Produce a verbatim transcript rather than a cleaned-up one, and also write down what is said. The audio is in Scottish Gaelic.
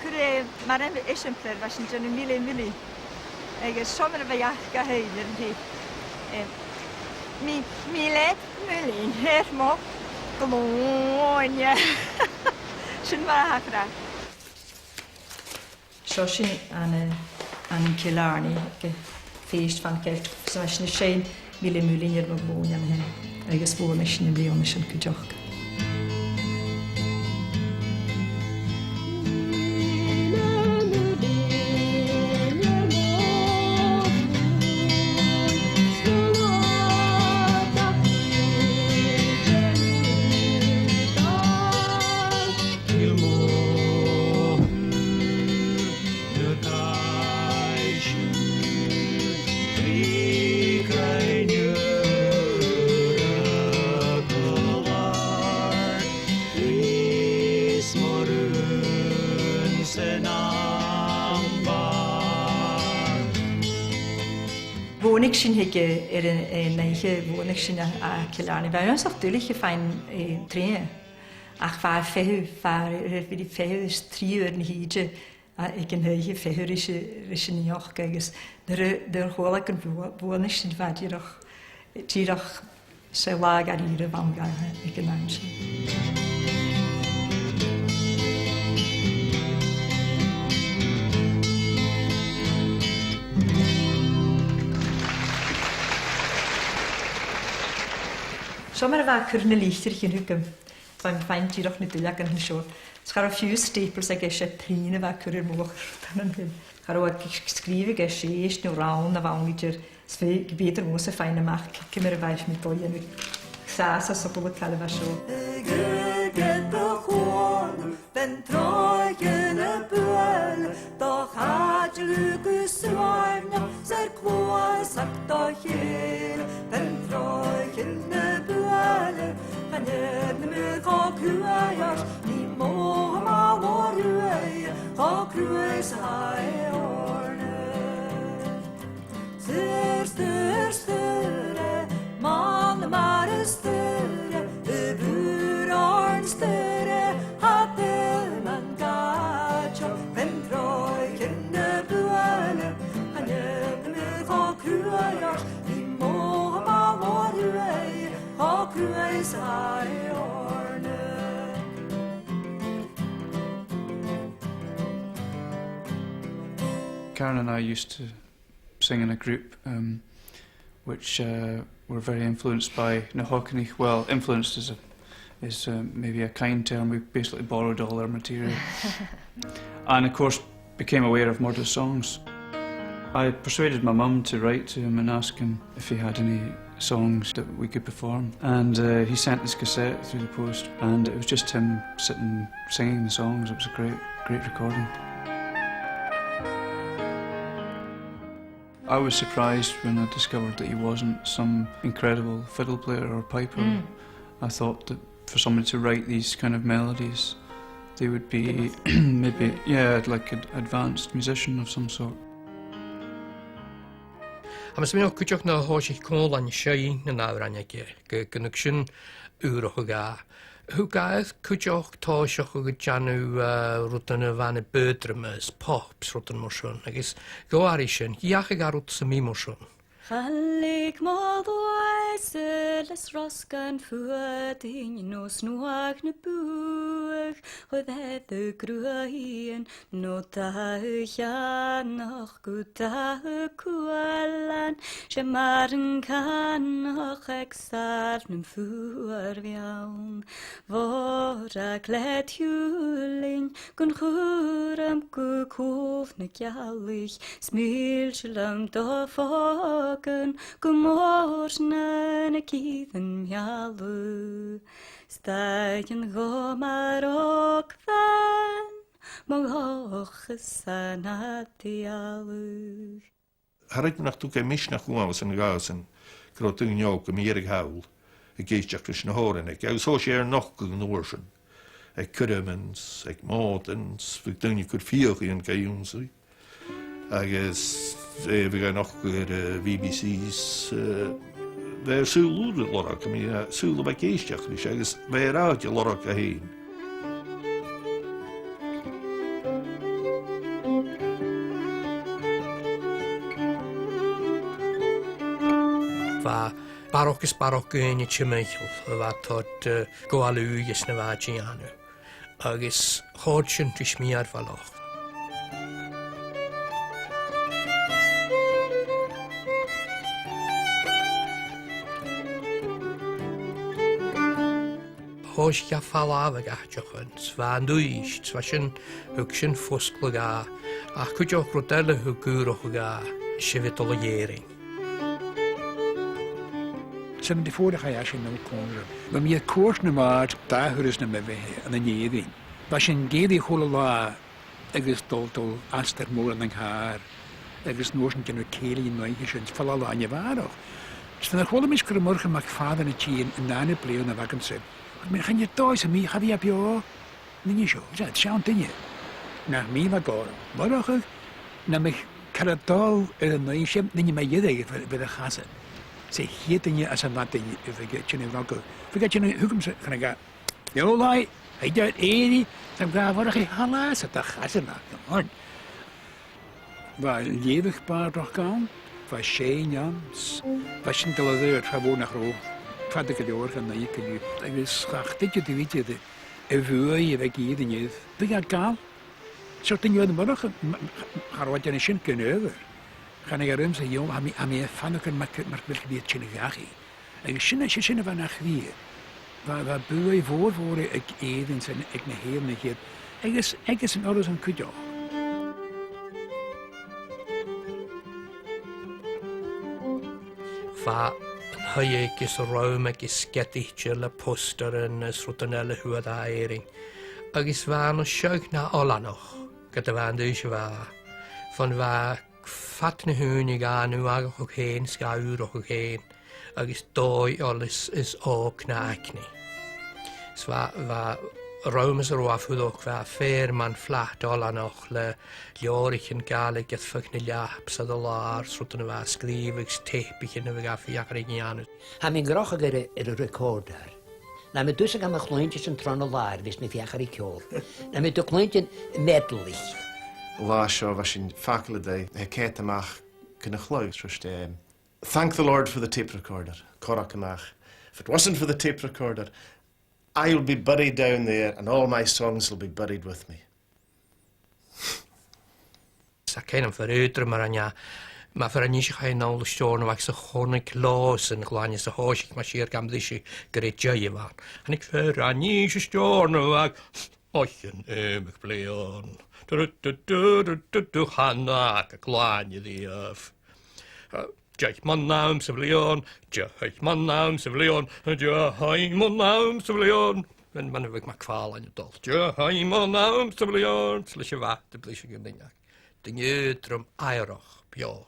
Cuiridh e mar eisimpleir, bha sinn a' dèanamh milleadh muilinn. Agus seo mar a bha e aca fhèin air an taobh. Eh, mi-, milleadh muilinn air mo ghlùine. Sin mar a thachair e. Seo sinn ann an, ann an Cill Airne, aig fèist fon Cheilteach, 's a bha sinn a' seinn milleadh muilinn air mo ghlùine an sin, agus bhuannaich sinn am bliadhna sin cuideachd. Bhuannaich sinn thuige air an, an oidhche, bhuannaich sinn à, à Cill Airne. Bha e uabhasach duilich a' faighinn, eh, trèana. Ach bha e a' feitheamh, bha e, bha e a' feitheamh is trì uairean a thìde, a, aig an oidhche, a' feitheamh ris, ris an fhiach, agus nuair a, nuair a chuala e gun bhua-, bhuannaich sinn, bha e dìreach, dìreach 's e latha gu ìre a bh' ann aig an àm sin. Seo mar a bha e a' cur na litrichean thugam. Bha mi a' faighinn dìreach na duilleagan an seo. 'S cha robh fiù 's staples aige, 's e prìne a bha e a' cur air mullach rudan an sin. Cha robh e ag sgrìobhadh aige sèist no rann a bh' ann idir. 'S bha, b' fheudar dhòmhsa faighinn a-mach ciamar a bha mi a' dol a dhèanamh sàs às a' bhullet call a bha seo. Gun do chuala bhean tròigean a' buaile, do chaidil gu suaimhneach 's air cluasag do chèile, bhean tròigean a' buaile. Chan eil mi cho cruaidh ort, nì motha mall ò ruaidh, cho cruaidh 's a tha e oirnne. Stuir, stuir, stuir e, mall mar an stuir e, a' bhùrn stuir e, tha daoine gàidseil, bhean tròigean a' buaile. Chan eil mi cho cruaidh ort, nì motha mall ò ruaidh, cho cruaidh 's a tha e oirnne. Karen and I used to sing in a group, um, which, uh, were very influenced by na h-Òganaich. Well, influenced is a, is, uh, maybe a kind term. We basically borrowed all our material. And of course, became aware of Murdo's songs. I persuaded my mum to write to him and ask him if he had any songs that we could perform. And, uh, he sent this cassette through the post, and it was just him sitting singing the songs. It was a great, great recording. I was surprised when I discovered that he wasn't some incredible fiddle player or piper. Mm. I thought that for somebody to write these kind of melodies, they would be maybe, yeah, like an advanced musician of some sort. Tha mi a' smaoineachadh cuideachd nuair a thòisich Còmhlan a' seinn nan òrain aige, gu, gun tug sin ùrachadh dha. Thug e cuideachd tòiseachadh a' dèanamh, eh, rudan a bha na b' aotruime is pop 's rudan mar sin, agus dh'fhairich sin, dh'fheuch e rud sam bith mar sin. Chan leig mo luas suil is rosgan fuadain no snuadh na bùth, chuir e do ghruaidhean no do cheannach gu do chuailean, 's e mar an ceannach aig sàil nam fuar bheann. Bhòrag le tiùbhlan gun chùram gu cùl na gealaich, 's mìltean leam do phògan gu mòr nan cìrean meallaidh. 'S dòcha gun do dh'fhàg mi mo dhòchas san ath-dhealbh. Cha chreid mi nach tug e misneachd uabhas an gabh sin gun robh daoine òg a' dèanamh thall ag èisteachd ris na h-òrain aige, agus thòisich e air nochdadh an uair sin aig cuirmean 's aig mòdan 's bhiodh daoine a' cur fiachaidhean ga ionnsaigh. Agus, eh, bhiodh e a' nochdadh air, eh, B B C 's, eh, bha e air saoghal ùr a lorg, I mean, eh, saoghal a bha ag èisteachd ris, agus bha e air àite a lorg e fhèin. Bha barrachd is barrachd dhaoine timcheall a bha a' toirt, eh, gabhail ùidh anns na bha e a' dèanamh. Agus chòrd sin ris mi air bhealach. Thòisich e a' falbh aig àiteachan, 's bha e an dùthaich, 's bha sin, thug sin fosgladh dha, ach cuideachd rud eile a thug ùrachadh dha, 's e bhith a' dol a dh'Èirinn. 'S ann an Diciadain a chaidh e sin a Oilc Chòmhrair. Bha mi air cuairt nam bhàrd dà thuras nam bheatha ann an Èirinn. Bha sinn ag èirigh a h-uile latha agus dol, dol astar mòr ann an càr, agus an uair sin a' dèanamh cèilidh an oidhche sin, 's falbh làithean a bharrachd. 'S nuair a chuala mise gur e Murchadh MacPhàdraig a' tighinn an dàrna bliadhna a bh' agamsa, thuirt mi, chan eil dòigh sam bith, cha bhi e beò. An duine seo, 's e, seann duine. Nach mi a bha gòrach. Murchadh, nam biodh càil a' dol air an oidhche, an duine mu dheireadh a bha, a bha air a chasan. 'S e a' chiad duine às a' mhadainn a bhiodh e a' tighinn a dh'fhreagairt. Bhiodh e a' tighinn thugamsa, chanadh e, "Neolaidh, thèid air èirigh, 's am gabh Murchadh thalla às do chasan, come on." Bha leughadh bàrdachd ann, bha seinn ann, 's bha sinn a' dol air adhart, cha mhòr nach robh fada gu leòr dhen oidhche co-dhiù. Agus cha do thuig thu idir a' bhuaidh a bh' aig Èirinn air, bhiodh e a' gabhail. Seòrsa duine a bha Murchadh, m-, m-, cha robh e a' dèanamh sin gun adhbhar. Chanadh e riumsa, "Neolaidh, tha mi, tha mi a' faireachdainn mar gu, mar gu bheil mi a' tighinn dhachaigh." Agus sin, 's e sin a bha na chridhe. Bha, bha buaidh mhòr, mhòr aig Èirinn 's aig na h-Èireannaich, agus, agus an Urras an cuideachd. Bha an taigh aige is an rùm aige sgeadaichte le postairean is rudan eile a fhuair e à Èirinn. Agus bha e na sheagh na oileanach, ged a bha e an dùthaich a bha e. Bhon bha fad na h-ùine ga nuadhachadh fhèin 's ga ùrachadh fhèin, agus dòigh eòlais is òg na aicne. 'S bha, bha an rùm anns an robh e a' fuireach, bha e fìor mhath flat oileanach le leabhraichean Gàidhlig air feadh na leapa 's air an làr, 's rudan a bha e a' sgrìobhadh 's teipaichean a bha e ga feuchainn ri dhèanamh. Tha mi an gnothach air, air an recorder. Nam biodh tusa gam chluinntinn sin tron an làr, bhiodh mi a' feuchainn ri ceòl. Nam biodh tu a' cluinntinn medleys. An latha seo, bha sinn facal a dhà, tha ceud a-mach gun a' chladh, so, um, thank the Lord for the tape recorder. Corrag a-mach. If it wasn't for the tape recorder, I will be buried down there and all my songs will be buried with me. 'S tha cuimhn' agam fear eudra mar a nì, ma fear Aonghais a chaidh a-null a Steòrnabhagh 's a chunnaic làmh-san a' ghlainne 's a thòisich mar siar gam briseadh gur e deigh a bh' ann. Thàinig fear Aonghais a Steòrnabhagh, oidhche Iomaich Bliadhna. Du-ru-du-du-ru-du-du, chan fhaca glainne riamh. Deich mionaidean sa bhliadhna, deich mionaidean sa bhliadhna, deich mionaidean sa bhliadhna. Rin man a bhiodh MacPhàrlain a' dol. Deich mionaidean sa bhliadhna, 's leis a' bhàta a' briseadh an duine. Duine eudram aighearach, beòil.